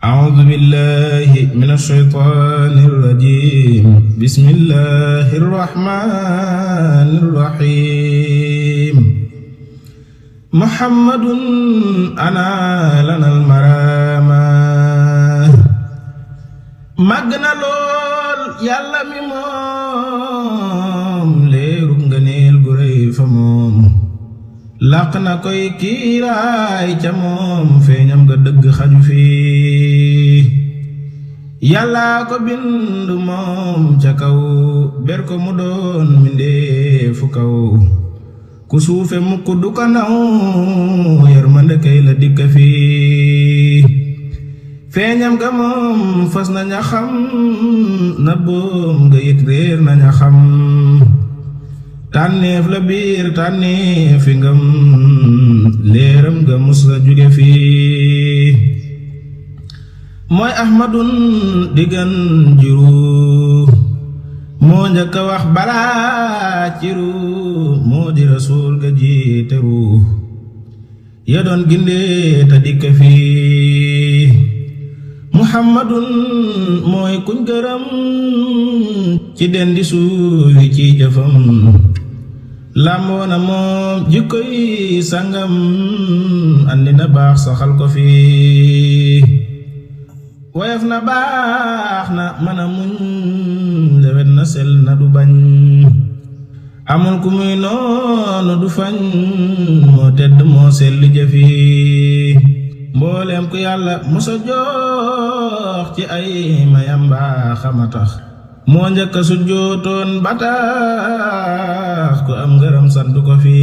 أعوذ بالله من الشيطان الرجيم بسم الله الرحمن الرحيم محمد أنا لنا المرامة مغنا لول يالا مي موم ليرو ngëneel gu rëy fa moom làq na koy kiiraay ca moom feeñam nga dëgg xaju fi yàlla ko bind moom ca kaw ber ko mu doon mindeefu kaw ku suufe mukk du ko naw yërmande kay la dikk fi feeñam nga moom fas na ña xam na boom nga yit réer na ña xam tànneef la biir tànneefi ngam leeram nga mus la jóge fii mooy ahmadun diggan jiru moo njëkk a wax balaa ciru moo di rasul ga jiiteru ya doon gindee ta dikk fii muhammadun mooy kuñ gërëm ci dendi suufi ci jëfam làmboona moom jikkoy sangam andi na baax saxal ko fi woyof na baax na mën a muñ lewet na sel na du bañ amul ku muy noonu du fañ moo tedd moo selli jëfi mbooleem ku yàlla musa jox ci ay mayam baaxama tax moo njëkk a sujjootoon ba tax ku am ngërëm sant ko fi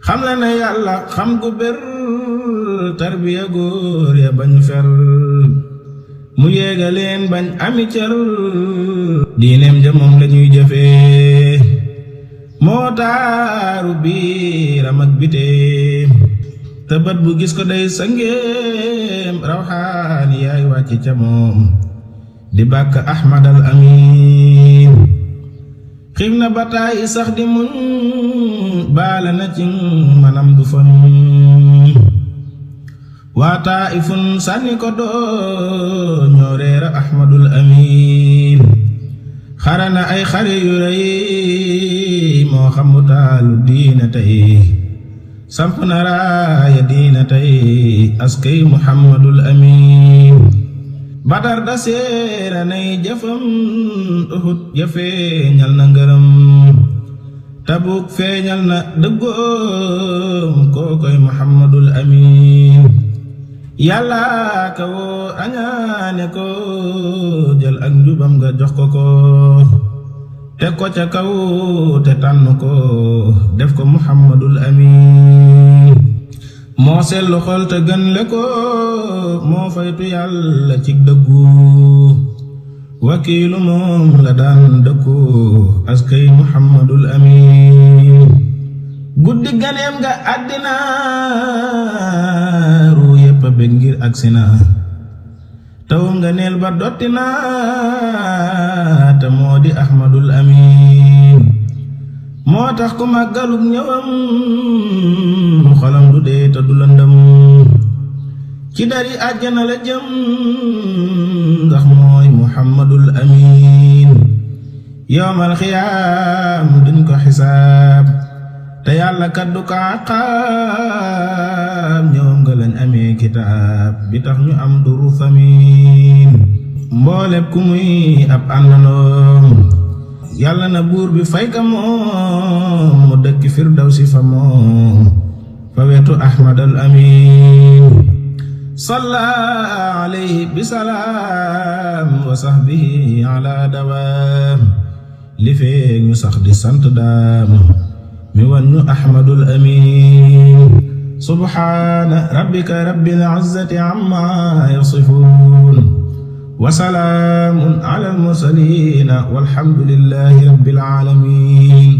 xam la ne yàlla xam gu bér tarbiya góor ya bañu fer mu yéega leen bañ ami cër diineem ja moom lañuy jëfee moo taaru biiram ak biteem te bët bu gis ko day sangeem rawxaani yaay wàcc ca moom di bàkk ahmad al amin xiif na bataay sax di muñ baale na ci manam du fan waa taaifun sànni ko doo ñoo reera ahmadul amin xarana ay xare yu rëy moo xamu taalu diina tey samp na raaya diina tey askay muhammadul amin badar da seera nay jëfam uhud ja feeñal na ngërëm tabuk feeñal na dëggoom kookoy muhammadul amin yàlla ka woo añaane ko jël ak njubam nga jox ko ko teg ko ca kaw te tànn ko def ko muhammadul amin moo sellu xol te gën le ko moo faytu yàlla ci dëggu wakiilu moom la daan dëkku askay muhammadul amin guddi ganeem nga àddina ruu yépp a bég ngir aksina taw nga neel ba dottina te moo di ahmadul amin moo tax ku màggalug ñëwam xolam du dee te du lëndëm ci dari àjjana la jëm ndax mooy muhammadul amin yawmal xiyaam duñ ko xisaab te yàlla kat du ko àqaab ñëwam nga lañ amee kitaab bi tax ñu am duru samin mbooleb ku muy ab àndandoom yàlla na buur bi fay ka moom mu dëkk firdawsi fa moom fa wetu ahmad al amin salla alayhi bisalaam wa sahbihi ala dawaam li feeg ñu sax di sant daam mi wan ñu ahmadul amin subhaana rabbika rabbil izzati amma yasifun wa salaamun ala al mursaliin walhamdulillahi rabbil aalamiin